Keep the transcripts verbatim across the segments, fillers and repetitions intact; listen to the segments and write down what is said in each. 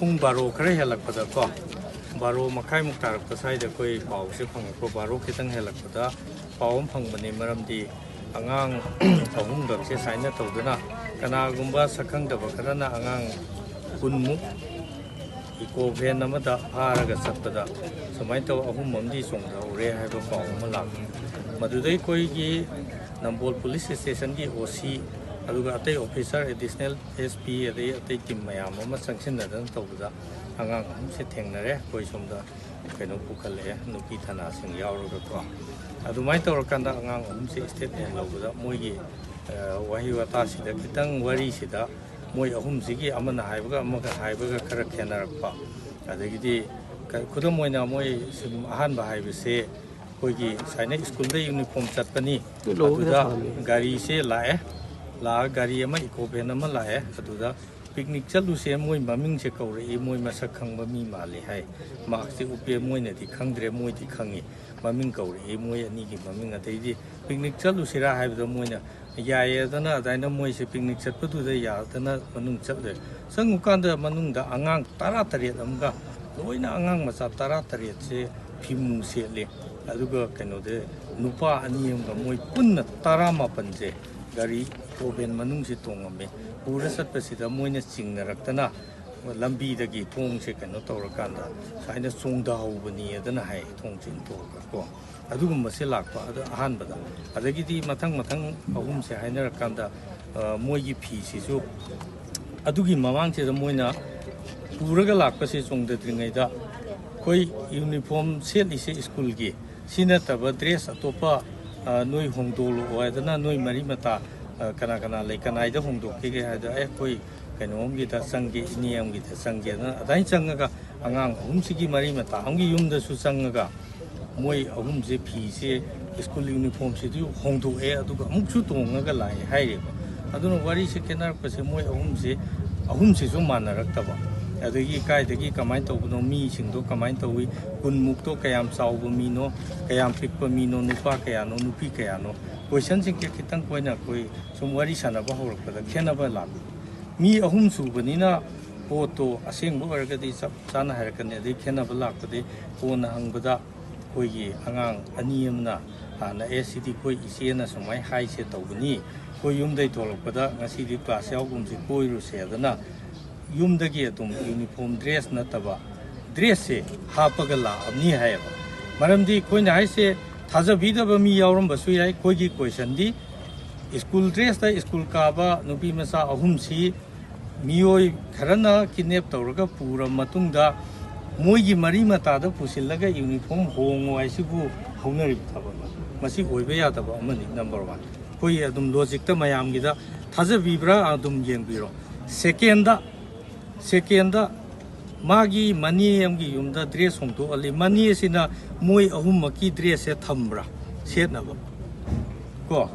ꯄꯨꯡ ꯕꯥꯔꯣ ꯈꯔ ꯍꯦꯜꯂꯛꯄꯗꯀꯣ, ꯕꯥꯔꯣ ꯃꯈꯥꯏꯃꯨꯛ ꯇꯥꯔꯛꯄ ꯁ꯭ꯋꯥꯏꯗ ꯑꯩꯈꯣꯏ ꯄꯥꯎꯁꯦ ꯐꯪꯉꯛꯄ, ꯕꯥꯔꯣ ꯈꯤꯇꯪ ꯍꯦꯜꯂꯛꯄꯗ ꯄꯥꯎ ꯑꯃ ꯐꯪꯕꯅꯤ꯫ ꯃꯔꯝꯗꯤ ꯑꯉꯥꯡ ꯑꯍꯨꯝꯈꯛꯁꯦ ꯁꯨꯃꯥꯏꯅ ꯇꯧꯗꯨꯅ, ꯀꯅꯥꯒꯨꯝꯕ ꯁꯛꯈꯪꯗꯕ ꯈꯔꯅ ꯑꯉꯥꯡ ꯀꯨꯟꯃꯨꯛ ꯏꯀꯣ ꯚꯦꯟ ꯑꯃꯗ ꯐꯥꯔꯒ ꯆꯠꯄꯗ ꯁꯨꯃꯥꯏꯅ ꯇꯧ ꯑꯍꯨꯝ ꯑꯃꯗꯤ ꯆꯣꯡꯊꯍꯧꯔꯦ ꯍꯥꯏꯕ ꯄꯥꯎ ꯑꯃ ꯂꯥꯛꯄ꯫ ꯃꯗꯨꯗꯩ ꯑꯩꯈꯣꯏꯒꯤ ꯅꯝꯕꯣꯜ ꯄꯨꯂꯤꯁ ꯁ꯭ꯇꯦꯁꯟꯒꯤ ꯑꯣ ꯁꯤ, ꯑꯗꯨꯒ ꯑꯇꯩ ꯑꯣꯐꯤꯁꯥꯔ, ꯑꯦꯗꯤꯁꯅꯦꯜ ꯑꯦꯁ ꯄꯤ, ꯑꯗꯩ ꯑꯇꯩ ꯇꯤꯝ ꯃꯌꯥꯝ ꯑꯃ ꯆꯪꯁꯤꯟꯅꯗꯅ ꯇꯧꯕꯗ ꯑꯉꯥꯡ ꯑꯍꯨꯝꯁꯦ ꯊꯦꯡꯅꯔꯦ꯫ ꯑꯩꯈꯣꯏ ꯁꯣꯝꯗ ꯀꯩꯅꯣ ꯄꯨꯈꯠꯂꯛꯑꯦ, ꯅꯨꯄꯤ ꯊꯅꯥꯁꯤꯡ ꯌꯥꯎꯔꯒꯀꯣ꯫ ꯑꯗꯨꯃꯥꯏꯅ ꯇꯧꯔꯀꯥꯟꯗ ꯑꯉꯥꯡ ꯑꯍꯨꯝꯁꯦ ꯁ꯭ꯇꯦꯠꯃꯦꯟ ꯂꯧꯕꯗ ꯃꯣꯏꯒꯤ, ꯑ, ꯋꯥꯍꯩ ꯋꯥꯇꯥꯁꯤꯗ ꯈꯤꯇꯪ ꯋꯥꯔꯤꯁꯤꯗ ꯃꯣꯏ ꯑꯍꯨꯝꯁꯤꯒꯤ ꯑꯃꯅ ꯍꯥꯏꯕꯒ ꯑꯃꯒ ꯍꯥꯏꯕꯒ ꯈꯔ ꯈꯦꯠꯅꯔꯛꯄ꯫ ꯑꯗꯒꯤꯗꯤ ꯈꯨꯗꯝ ꯑꯣꯏꯅ ꯃꯣꯏ ꯁꯨꯝ ꯑꯍꯥꯟꯕ ꯍꯥꯏꯕꯁꯦ ꯑꯩꯈꯣꯏꯒꯤ ꯁꯨꯃꯥꯏꯅ ꯁ꯭ꯀꯨꯜꯗ ꯌꯨꯅꯤꯐꯣꯔꯝ ꯆꯠꯄꯅꯤ, ꯑꯗꯨꯗ ꯒꯥꯔꯤꯁꯦ ꯂꯥꯛꯑꯦ, ꯂꯥꯛꯑꯒ ꯒꯥꯔꯤ ꯑꯃ ꯏꯀꯣ ꯚꯦꯟ ꯑꯃ ꯂꯥꯛꯑꯦ, ꯑꯗꯨꯗ ꯄꯤꯛꯅꯤꯛ ꯆꯠꯂꯨꯁꯦ, ꯃꯣꯏ ꯃꯃꯤꯡꯁꯦ ꯀꯧꯔꯛꯏ, ꯃꯣꯏ ꯃꯁꯛ ꯈꯪꯕ ꯃꯤ ꯃꯥꯜꯂꯤ ꯍꯥꯏ꯫ ꯃꯥꯛꯁꯁꯦ ꯎꯞꯄꯦ, ꯃꯣꯏꯅꯗꯤ ꯈꯪꯗ꯭ꯔꯦ, ꯃꯣꯏꯗꯤ ꯈꯪꯉꯤ ꯃꯃꯤꯡ ꯀꯧꯔꯛꯏ, ꯃꯣꯏ ꯑꯅꯤꯒꯤ ꯃꯃꯤꯡ꯫ ꯑꯗꯩꯗꯤ ꯄꯤꯛꯅꯤꯛ ꯆꯠꯂꯨꯁꯤꯔꯥ ꯍꯥꯏꯕꯗ ꯃꯣꯏꯅ ꯌꯥꯏꯌꯦꯗꯅ ꯑꯗꯨꯃꯥꯏꯅ ꯃꯣꯏꯁꯦ ꯄꯤꯛꯅꯤꯛ ꯆꯠꯄꯗꯨꯗ ꯌꯥꯗꯅ ꯃꯅꯨꯡ ꯆꯠꯂꯦ꯫ ꯆꯪꯉꯨꯀꯥꯟꯗ ꯃꯅꯨꯡꯗ ꯑꯉꯥꯡ ꯇꯔꯥ ꯇꯔꯦꯠ ꯑꯃꯒ, ꯂꯣꯏꯅ ꯑꯉꯥꯡ ꯃꯆꯥ ꯇꯔꯥ ꯇꯔꯦꯠꯁꯦ ꯐꯤꯃꯨ ꯁꯦꯠꯂꯤ꯫ ꯑꯗꯨꯒ ꯀꯩꯅꯣꯗ ꯅꯨꯄꯥ ꯑꯅꯤ ꯑꯃꯒ ꯃꯣꯏ ꯄꯨꯟꯅ ꯇꯔꯥꯃꯥꯄꯟꯁꯦ ꯒꯥꯔꯤ ꯏꯀꯣ ꯚꯦꯟ ꯃꯅꯨꯡꯁꯦ ꯇꯣꯡꯉꯝꯃꯦ꯫ ꯄꯨꯔ ꯆꯠꯄꯁꯤꯗ ꯃꯣꯏꯅ ꯆꯤꯡꯅꯔꯛꯇꯅ ꯂꯝꯕꯤꯗꯒꯤ ꯊꯣꯡꯁꯦ ꯀꯩꯅꯣ ꯇꯧꯔꯀꯥꯟꯗ ꯁꯨꯃꯥꯏꯅ ꯆꯣꯡꯊꯍꯧꯕꯅꯤ ꯑꯗꯨꯅ ꯍꯥꯏ, ꯊꯣꯡ ꯆꯤꯡꯊꯣꯛꯑꯒ ꯀꯣ꯫ ꯑꯗꯨꯒꯨꯝꯕꯁꯦ ꯂꯥꯛꯄ꯫ ꯑꯗꯣ ꯑꯍꯥꯟꯕꯗ, ꯑꯗꯒꯤꯗꯤ ꯃꯊꯪ ꯃꯊꯪ ꯑꯍꯨꯝꯁꯦ ꯍꯥꯏꯅꯔꯀꯥꯟꯗ, ꯑ, ꯃꯣꯏꯒꯤ ꯐꯤꯁꯤꯁꯨ ꯑꯗꯨꯒꯤ ꯃꯃꯥꯡꯁꯤꯗ ꯃꯣꯏꯅ ꯄꯨꯔꯒ ꯂꯥꯛꯄꯁꯦ ꯆꯣꯡꯊꯗ꯭ꯔꯤꯉꯩꯗ ꯑꯩꯈꯣꯏ ꯌꯨꯅꯤꯐꯣꯔꯝ ꯁꯦꯠꯂꯤꯁꯦ ꯁ꯭ꯀꯨꯜꯒꯤ, ꯁꯤ ꯅꯠꯇꯕ ꯗ꯭ꯔꯦꯁ ꯑꯇꯣꯞꯄ, ꯑ, ꯅꯣꯏ ꯍꯣꯡꯗꯣꯛꯂꯛꯑꯣ ꯍꯥꯏꯗꯅ ꯅꯣꯏ ꯃꯔꯤ ꯃꯇꯥ, ꯑ, ꯀꯅꯥ ꯀꯅꯥ ꯂꯩ, ꯀꯅꯥꯏꯗ ꯍꯣꯡꯗꯣꯛꯈꯤꯒꯦ ꯍꯥꯏꯗ, "ꯑꯦ, ꯑꯩꯈꯣꯏ ꯀꯩꯅꯣꯝꯒꯤꯗ ꯆꯪꯒꯦ, ꯏꯅꯦ ꯑꯃꯒꯤꯗ ꯆꯪꯒꯦꯅ" ꯑꯗꯨꯃꯥꯏꯅ ꯆꯪꯉꯒ ꯑꯉꯥꯡ ꯑꯍꯨꯝꯁꯤꯒꯤ ꯃꯔꯤ ꯃꯇꯥ ꯑꯃꯒꯤ ꯌꯨꯝꯗꯁꯨ ꯆꯪꯉꯒ ꯃꯣꯏ ꯑꯍꯨꯝꯁꯦ ꯐꯤꯁꯦ ꯁ꯭ꯀꯨꯜ ꯌꯨꯅꯤꯐꯣꯔꯝꯁꯤꯗꯤ ꯍꯣꯡꯗꯣꯛꯑꯦ, ꯑꯗꯨꯒ ꯑꯃꯨꯛꯁꯨ ꯇꯣꯡꯉꯒ ꯂꯥꯛꯑꯦ ꯍꯥꯏꯔꯦꯕ꯫ ꯑꯗꯨꯅ ꯋꯥꯔꯤꯁꯦ ꯈꯦꯠꯅꯔꯛꯄꯁꯦ ꯃꯣꯏ ꯑꯍꯨꯝꯁꯦ, ꯑꯍꯨꯝꯁꯤꯁꯨ ꯃꯥꯟꯅꯔꯛꯇꯕ꯫ ꯑꯗꯒꯤ ꯀꯥꯏꯗꯒꯤ ꯀꯃꯥꯏꯅ ꯇꯧꯕꯅꯣ, ꯃꯤꯁꯤꯡꯗꯣ ꯀꯃꯥꯏꯅ ꯇꯧꯏ, ꯀꯨꯟꯃꯨꯛꯇꯣ ꯀꯌꯥꯝ ꯆꯥꯎꯕ ꯃꯤꯅꯣ, ꯀꯌꯥꯝ ꯄꯤꯛꯄ ꯃꯤꯅꯣ, ꯅꯨꯄꯥ ꯀꯌꯥꯅꯣ, ꯅꯨꯄꯤ ꯀꯌꯥꯅꯣ, ꯀꯣꯏꯁꯟꯁꯤꯡꯁꯦ ꯈꯤꯇꯪ ꯑꯩꯈꯣꯏꯅ ꯑꯩꯈꯣꯏ ꯁꯨꯝ ꯋꯥꯔꯤ ꯁꯥꯟꯅꯕ ꯍꯧꯔꯛꯄꯗ ꯈꯦꯠꯅꯕ ꯂꯥꯛꯄ꯫ ꯃꯤ ꯑꯍꯨꯝ ꯁꯨꯕꯅꯤꯅ ꯄꯣꯠꯇꯣ ꯑꯁꯦꯡꯕ ꯑꯣꯏꯔꯒꯗꯤ ꯆꯞ ꯆꯥꯅ ꯍꯥꯏꯔꯛꯀꯅꯤ꯫ ꯑꯗꯩ ꯈꯦꯠꯅꯕ ꯂꯥꯛꯄꯗꯤ ꯀꯣꯟꯅ ꯍꯪꯕꯗ ꯑꯩꯈꯣꯏꯒꯤ ꯑꯉꯥꯡ ꯑꯅꯤ ꯑꯃꯅ ꯍꯥꯟꯅ "ꯑꯦ, ꯁꯤꯗꯤ ꯑꯩꯈꯣꯏ ꯏꯆꯦꯅ ꯁꯨꯃꯥꯏꯅ ꯍꯥꯏꯁꯦ ꯇꯧꯕꯅꯤ, ꯑꯩꯈꯣꯏ ꯌꯨꯝꯗꯩ ꯊꯣꯛꯂꯛꯄꯗ ꯉꯁꯤꯗꯤ ꯀ꯭ꯂꯥꯁ ꯌꯥꯎꯒꯨꯝꯁꯤ, ꯀꯣꯏꯔꯨꯁꯦ" ꯑꯗꯨꯅ ꯌꯨꯝꯗꯒꯤ ꯑꯗꯨꯝ ꯌꯨꯅꯤꯐꯣꯔꯝ ꯗ꯭ꯔꯦꯁ ꯅꯠꯇꯕ ꯗ꯭ꯔꯦꯁꯁꯦ ꯍꯥꯞꯄꯒ ꯂꯥꯛꯑꯕꯅꯤ ꯍꯥꯏꯌꯦꯕ꯫ ꯃꯔꯝꯗꯤ ꯑꯩꯈꯣꯏꯅ ꯍꯥꯏꯁꯦ ꯊꯥꯖꯕꯤꯗꯕ ꯃꯤ ꯌꯥꯎꯔꯝꯕꯁꯨ ꯌꯥꯏ꯫ ꯑꯩꯈꯣꯏꯒꯤ ꯀꯣꯏꯁꯟꯗꯤ ꯁ꯭ꯀꯨꯜ ꯗ꯭ꯔꯦꯁꯇ ꯁ꯭ꯀꯨꯜ ꯀꯥꯕ ꯅꯨꯄꯤ ꯃꯆꯥ ꯑꯍꯨꯝꯁꯤ ꯃꯤꯑꯣꯏ ꯈꯔꯅ ꯀꯤꯗꯅꯦꯞ ꯇꯧꯔꯒ ꯄꯨꯔ ꯃꯇꯨꯡꯗ ꯃꯣꯏꯒꯤ ꯃꯔꯤ ꯃꯇꯥꯗ ꯄꯨꯁꯤꯜꯂꯒ ꯌꯨꯅꯤꯐꯣꯔꯝ ꯍꯣꯡꯉꯣ ꯍꯥꯏꯁꯤꯕꯨ ꯍꯧꯅꯔꯤꯕ ꯊꯕꯛꯅꯤ꯫ ꯃꯁꯤ ꯑꯣꯏꯕ ꯌꯥꯗꯕ ꯑꯃꯅꯤ꯫ ꯅꯝꯕꯔ ꯋꯥꯟ, ꯑꯩꯈꯣꯏ ꯑꯗꯨꯝ ꯂꯣꯖꯤꯛꯇ ꯃꯌꯥꯝꯒꯤꯗ ꯊꯥꯖꯕꯤꯕ꯭ꯔꯥ ꯑꯗꯨꯝ ꯌꯦꯡꯕꯤꯔꯣ꯫ ꯁꯦꯀꯦꯟꯗ, ꯁꯦꯀꯦꯟꯗ ꯃꯥꯒꯤ ꯃꯅꯦ ꯑꯃꯒꯤ ꯌꯨꯝꯗ ꯗ꯭ꯔꯦꯁ ꯍꯣꯡꯗꯣꯛꯍꯜꯂꯤ꯫ ꯃꯅꯦꯁꯤꯅ ꯃꯣꯏ ꯑꯍꯨꯝꯃꯛꯀꯤ ꯗ꯭ꯔꯦꯁꯁꯦ ꯊꯝꯕ꯭ꯔꯥ ꯁꯦꯠꯅꯕ? ꯀꯣ,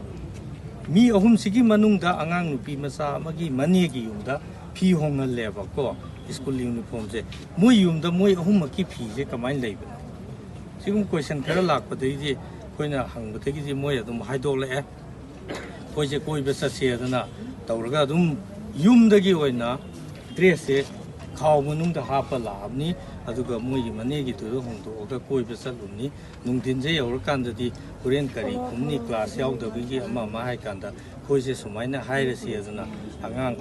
ꯃꯤ ꯑꯍꯨꯝꯁꯤꯒꯤ ꯃꯅꯨꯡꯗ ꯑꯉꯥꯡ ꯅꯨꯄꯤ ꯃꯆꯥ ꯑꯃꯒꯤ ꯃꯅꯦꯒꯤ ꯌꯨꯝꯗ ꯐꯤ ꯍꯣꯡꯍꯜꯂꯦꯕꯀꯣ, ꯁ꯭ꯀꯨꯜ ꯌꯨꯅꯤꯐꯣꯔꯝꯁꯦ꯫ ꯃꯣꯏ ꯌꯨꯝꯗ ꯃꯣꯏ ꯑꯍꯨꯝꯃꯛꯀꯤ ꯐꯤꯁꯦ ꯀꯃꯥꯏꯅ ꯂꯩꯕꯅꯣ? ꯁꯤꯒꯨꯝꯕ ꯀꯣꯏꯁꯟ ꯈꯔ ꯂꯥꯛꯄꯗꯒꯤꯗꯤ ꯑꯩꯈꯣꯏꯅ ꯍꯪꯕꯗꯒꯤꯗꯤ ꯃꯣꯏ ꯑꯗꯨꯝ ꯍꯥꯏꯗꯣꯛꯂꯛꯑꯦ꯫ ꯑꯩꯈꯣꯏꯁꯦ ꯀꯣꯏꯕ ꯆꯠꯁꯦ ꯑꯗꯨꯅ ꯇꯧꯔꯒ ꯑꯗꯨꯝ ꯌꯨꯝꯗꯒꯤ ꯑꯣꯏꯅ ꯗ꯭ꯔꯦꯁꯁꯦ ꯈꯥꯎ ꯃꯅꯨꯡꯗ ꯍꯥꯞꯄ ꯂꯥꯛꯑꯕꯅꯤ꯫ ꯑꯗꯨꯒ ꯃꯣꯏꯒꯤ ꯃꯅꯦꯒꯤꯗꯨꯗ ꯍꯣꯡꯗꯣꯛꯑꯒ ꯀꯣꯏꯕ ꯆꯠꯂꯨꯕꯅꯤ꯫ ꯅꯨꯡꯊꯤꯟꯁꯦ ꯌꯧꯔꯀꯥꯟꯗꯗꯤ ꯍꯣꯔꯦꯟ ꯀꯔꯤ ꯈꯨꯝꯅꯤ, ꯀ꯭ꯂꯥꯁ ꯌꯥꯎꯗꯕꯒꯤ ꯑꯃ ꯑꯃ ꯍꯥꯏ ꯀꯥꯟꯗ ꯑꯩꯈꯣꯏꯁꯦ ꯁꯨꯃꯥꯏꯅ ꯍꯥꯏꯔꯁꯤ ꯑꯗꯨꯅ ꯑꯉꯥꯡ